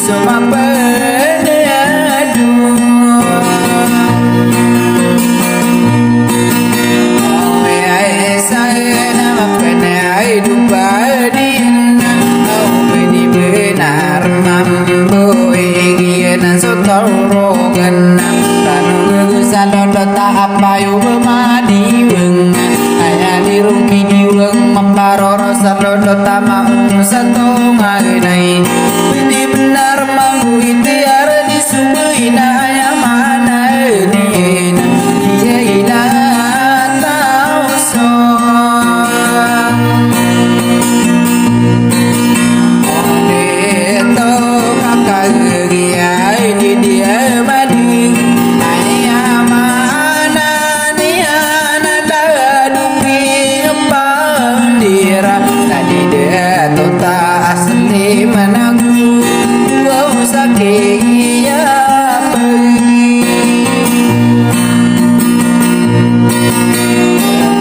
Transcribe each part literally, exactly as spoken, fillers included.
Mapanado. Oway, ay sa na mapanado pa di na. Aw, bini benar mambo igiyan so torogan. Tano sa lolo ta apayo bemadiweng. Aya di rungki diwang maparoro sa lolo ta maung sa tongaganay. Bini benar mambo itiar di sumay na aya maana niyan. Iya ila tao so. Ito kakagiya ini dia madi. Aya maana niyan a ladong di pandira. Tadi dia to ta asli managu. Wow, sakiya pay.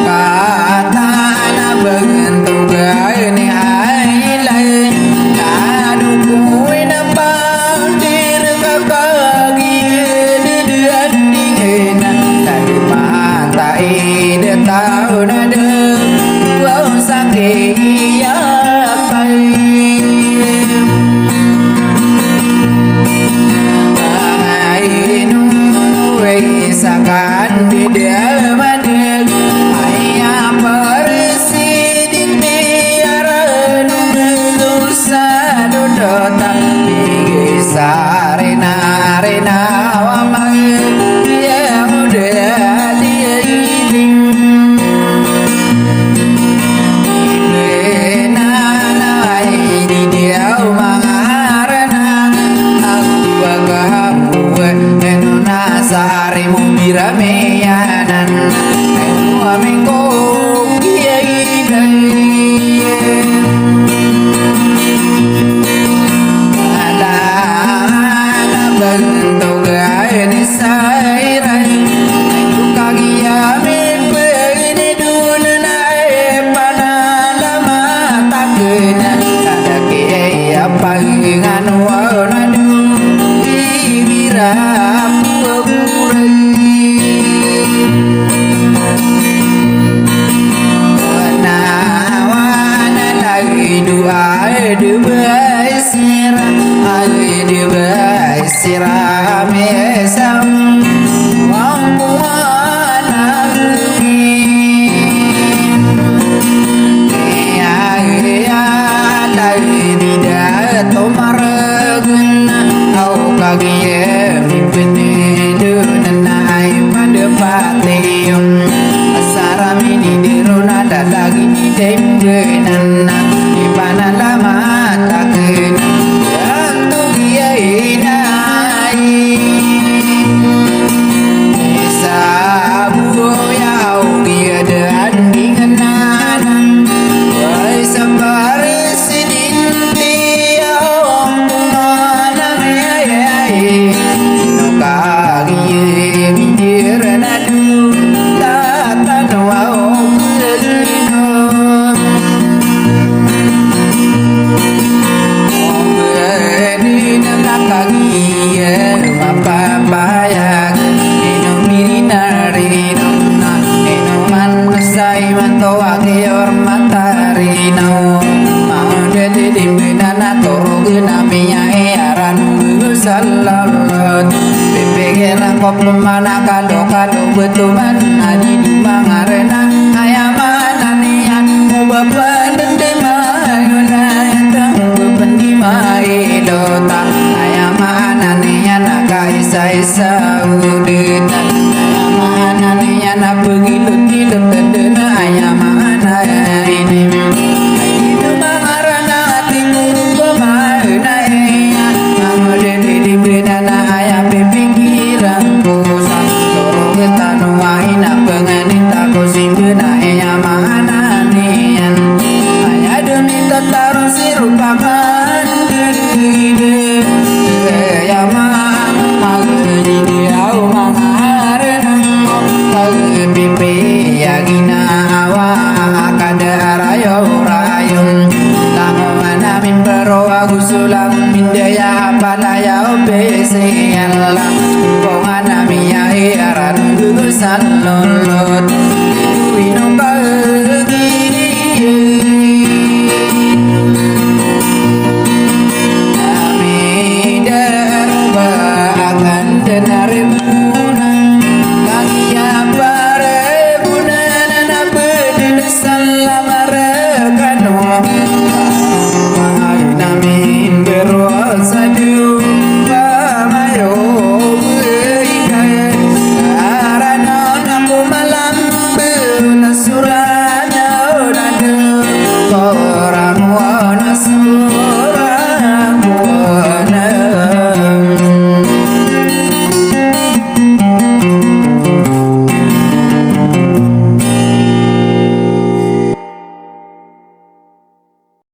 Kata na bentogan i hailay. Kadu kuwi na pandir ka kagi didandingin. Kadu mata ida taw na de. Wow, sakiya pay. Ay, no, way, sakan di dia madeg. Aya presidente ara nung dosa dodota. Bigi sarina, rina, wamang, ya, udah, dia, iling. Ibenana ay di diyaw mangarana. Ago a kahambuwan eno na sa ari mo biramiyanan. Eno ami ko kiyaidan. Ala na bantogan i sa iran. Eno kagiya mi pwede Dun na e panalamat aken, kada ki e a pangingano na dun di bira ko a buray. Wana, wana lagi dua e de bai sira, ai de bai sira me sa. Isa bo ya o giya daan di ngananan. Way sa paris si dinti ya o kumanan ya ya ya. No kagiya mindir na du tatano a o kulino. Di na kakagiya mapapayag, ino mirinar, ino na, ino man sa imanto a giyor matarinaw. Maodad di mbenan a torog na miya e aran salawat. Pipikir ako pman a kalo-kalo betoman a di di mangarana. Aya maana niyan o ba pn di mailota. Aya maana niyan a kaisa-isa o dn. Aya maana niyan a pagilot-ilot dn. Aya maana ini. Ay di mangarana. Panayaw pisiyan la ko ngana miyairan dusan lolot.